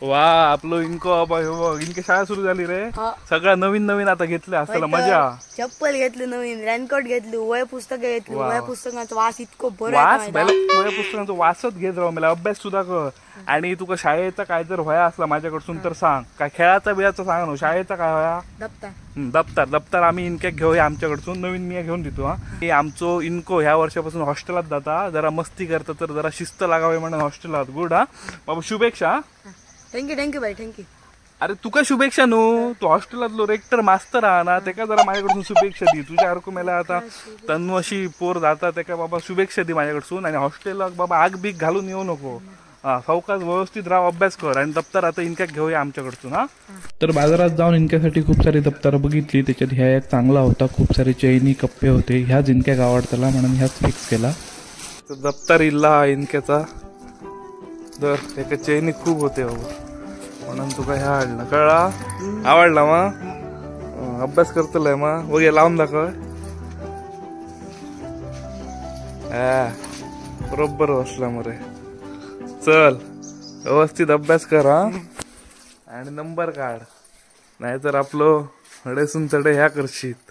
वा आपलो इनको बाबा, इनके शाळा सुरू झाली रे, सगळा नवीन नवीन आता घेतलं असला मजा. चप्पल घेतली नवीन, रेनकोट घेतली, वय पुस्तक घेतली. वय पुस्तकांचा वास इतको बरो, वास वय पुस्तकांचा वासच घेत राव मला, अभ्यास सुद्धा कर. आणि तुका शाळेचा काय जर व्हया असला माझ्याकडसून तर सांग, काय खेळाचा बिळाचा सांग ना, शाळेचा काय व्हया दप्तर दप्तर दप्तर आम्ही इनके घेऊया आमच्याकडसून, नवीन मी घेऊन देतो. हा आमचो इनको ह्या वर्षापासून हॉस्टेलात जाता, जरा मस्ती करता तर जरा शिस्त लागावी म्हणून हॉस्टेलात. गुड. हा बाबा शुभेच्छा. Thank you thank you बाई thank you. अरे तुका शुभेच्छा न्हू, तू हॉस्टेलातलो रेक्टर मास्तर हा ना, तेका जरा माझ्याकडसून शुभेच्छा दी. तुझ्या सारखं मला आता तन्नू अशी पोर जाता तेका बाबा शुभेच्छा दी माझ्याकडसून. आणि हॉस्टेलाक बाबा आग बीग घालून येऊ नको, हा सावकाश व्यवस्थित राव, अभ्यास कर. आणि दप्तर आता इनका घेऊया आमच्याकडसून. हा तर बाजारात जाऊन इनक्यासाठी खूप सारी दप्तर बघितली, त्याच्यात ह्या एक चांगला होता, खूप सारे चैनी कप्पे होते, ह्याच इनक्याक आवडतला म्हणून ह्याच फिक्स केला. तर दप्तर इल्ला इनक्याचा, दर एका चैनी खूप होते बाबा, म्हणून तुका ह्या हाडला. कळला आवडला मा? अभ्यास करतलय मा वगैरे लावून दाखव. बरोबर बसला मरे. चल व्यवस्थित अभ्यास कर हा, आणि नंबर काढ, नाहीतर आपलं हडेसून चढे ह्या करशीत.